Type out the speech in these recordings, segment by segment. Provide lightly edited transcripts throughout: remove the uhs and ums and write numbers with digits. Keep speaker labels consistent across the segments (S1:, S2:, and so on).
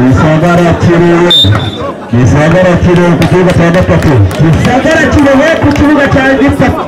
S1: Gisagara Kirehe, Gisagara Kirehe ku kibuga cya gatatu, Gisagara Kirehe ku kibuga cya gatatu.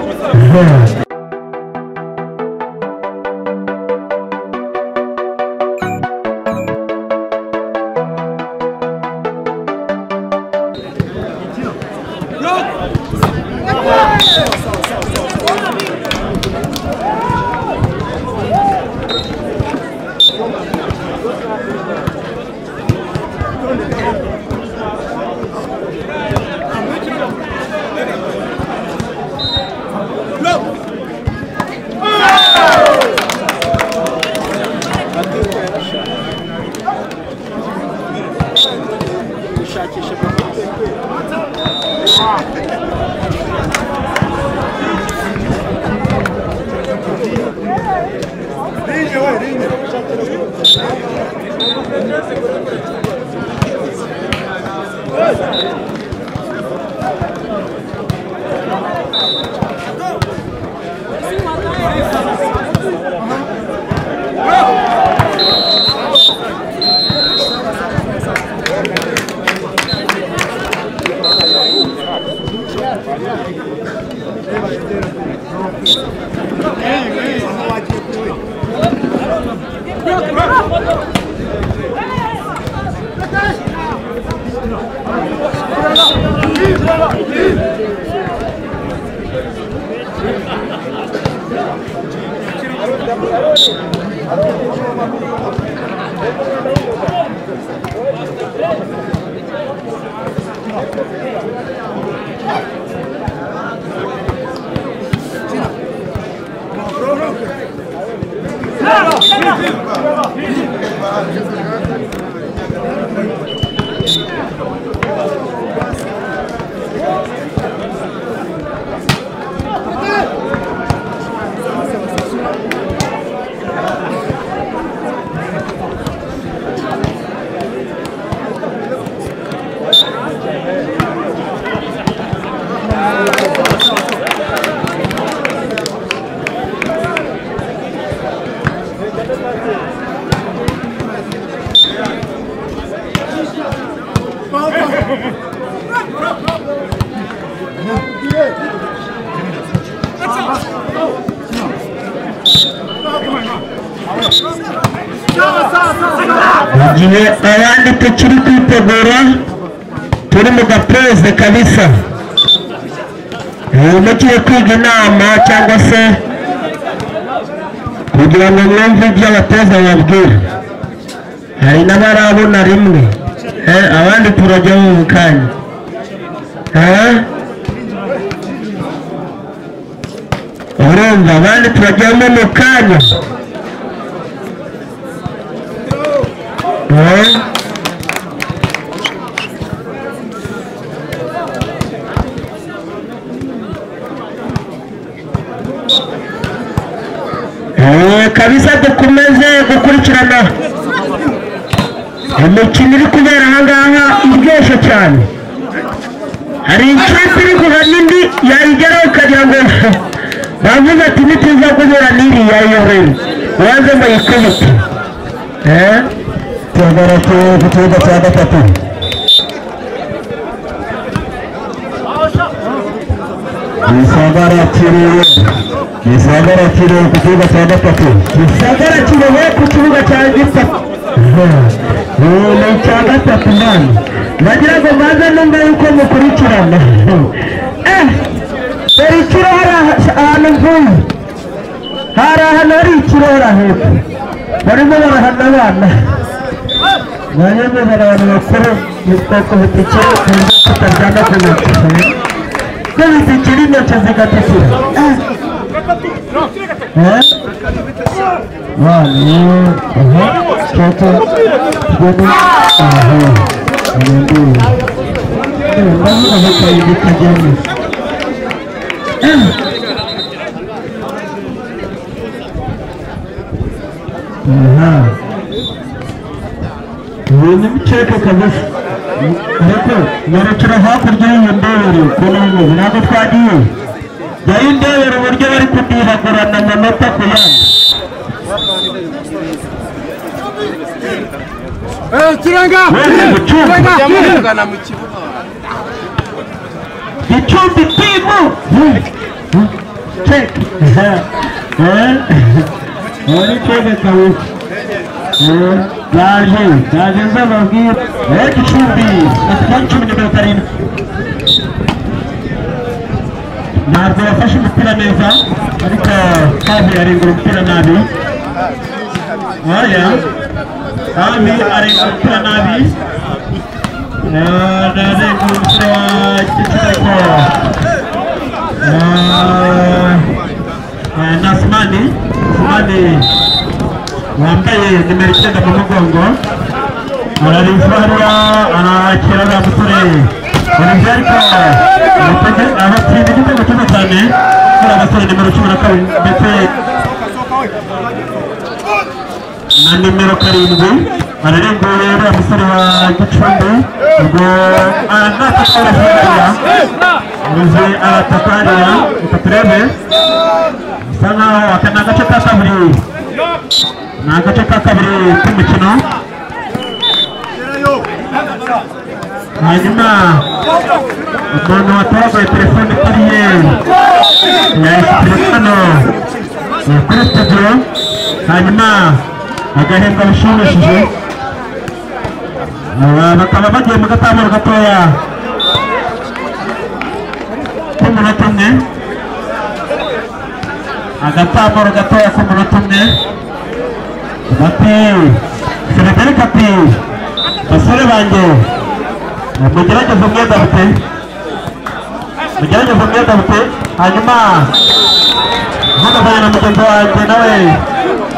S1: Igihe abandi tukiri kwitegura turi mu gapeze kabisa, mugiye kwiga inama cyangwa se kugira ngo mwumve ibyo abatoza babwira. Hari n'abarabona rimwe, abandi turajya mu kanya. Urumva abandi turajyamo mu kanya. Kabisa dukomeze gukurikirana imikino iri kubera aha ngaha iryoshye cyane. Hari ikipe iri guhana indi yayigeraho ukagira ngo bavuze ati nituza guhura n'iriya yorera waze ngo yikubite. Gisagara ku kibuga cya gatatu. Gisagara Kirehe, Gisagara Kirehe ku kibuga cya gatatu, Gisagara Kirehe ku kibuga cya gatatu. Ni icya gatatu mani, nagira ngo mbanze numve yuko mukurikirana. Dore ikirora ahantu mvuye, hari ahantu hari ikirora hepfo barimo barahana abana. Mwanyemeza abantu bakuru bakubita ikiro kumva kutaryana ku ntoki, kubita ikiro intoki zigatukura. Ibintu biceka kabisa, ariko nyerekera hakurya y'iyo ndebere ukuntu bimeze. Ntabwo twagiye jyayo ndebere uburyo bari kudihagurana amanota ku yandi. Gicumbi timu check muri twese kabisa gaje nzababwira Gicumbi atwara nimero 7 ntabwo yafashe umupira neza ariko Kavi arengura umupira nabi oya Kavi arengura umupira nabi arengura umupira wa Gicumbi Nasmani wambaye nimero 9 mu mugongo ararizwa hariya arakira uriya musore Olivier ariko abatsinda igitego cyiza cyane kuri abasore nimero 12 ndetse na nimero 7 ararenguye uriya musore wa Gicumbi ubwo Olivier arataka hariya reka turebe bisa nkaho aka ni agace ka kabiri ni agace ka kabiri k'umukino hanyuma umuntu watoraguye telefone kuri ye yayishyikiriza hano kuri studio hanyuma agahembwa bishimishije bakaba bagiye mu gatambaro gatoya k'umunota umwe agatambaro gatoya k'umunota umwe bati Frederic ati basore banjye mugerageze umwenda bute hanyuma mpamagana na mugenzi wanjye nawe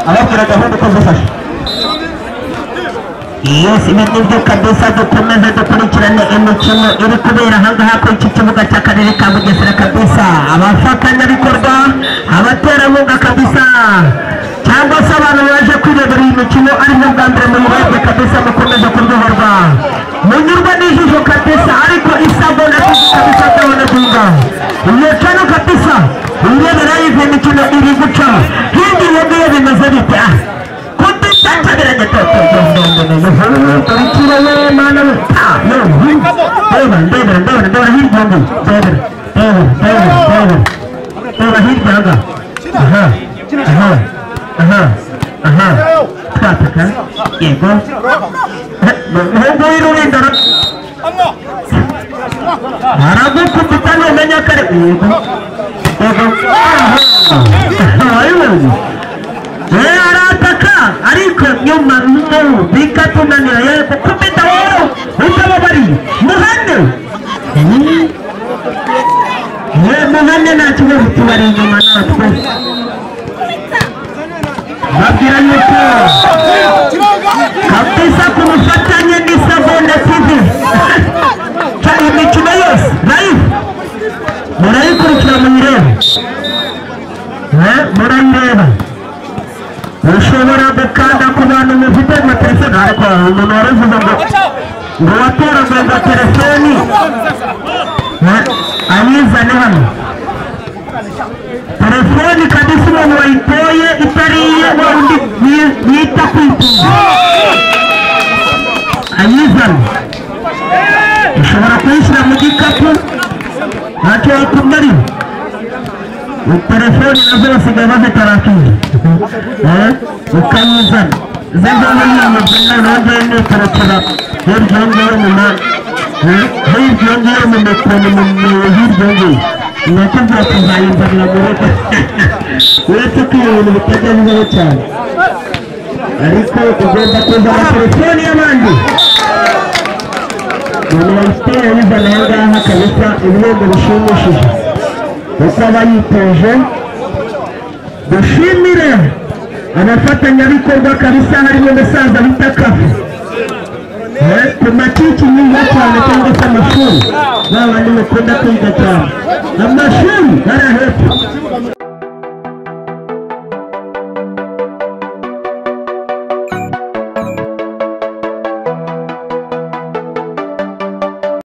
S1: ababwira gahunda uko zifashe.
S2: Yes, ibi nibyo kabisa dukomeze dukurikirane imikino iri kubera ahangaha kuri iki kibuga cy'akarere ka Bugesera kabisa abafatanyabikorwa abaterankunga kabisa cyangwa se abantu baje kwirebera iyi mikino aribwo bwa mbere muyirebye kabisa mukomeze kuryoherwa munyurwa n'ijisho kabisa ariko isabune kabisa ndabona guhinga iyo cano kabisa urebera iyi mikino iri guca hirya iyo ngiyo bimeze bite
S1: Arataka ariko nyuma bikatunanira yego kumita rero utababari muhande muhande nta kibazo tubari inyuma natwe babwira yuko kabisa ku bufatanye n'Isabune TV imikino yose live murayikurikira muyirebe murayireba ushobora gukanda ku bantu mufite amatelefoni ariko umuntu waravuze ngo watoraguye telefoni ayizane hano telefoni kabisa umuntu wayitoye itari iye wa undi yita kwitunga ayizane ushobora kuyishyira mu gikapu ntacyo wakumarira telefoni nazo basigaye bazitarakinga ukayizana zazana hirya ngiyo mu hirya ngiyo mu mikono hirya ngiyo nakubwira tuzayizanira mu rugo uretse ko ibintu bitajya bibaho cyane ariko ugomba kuzana telefoni y'abandi umuntu wayifite yayizana aha ngaha kabisa ibihembo bishimishije uko aba yiteje dushimire abafatanyabikorwa kabisa harimo umusaza bita Kafi ku makiki myiza cyane cyangwa se amashuri ba bandi bakunda kwiga cyane amashuri bari hepfo.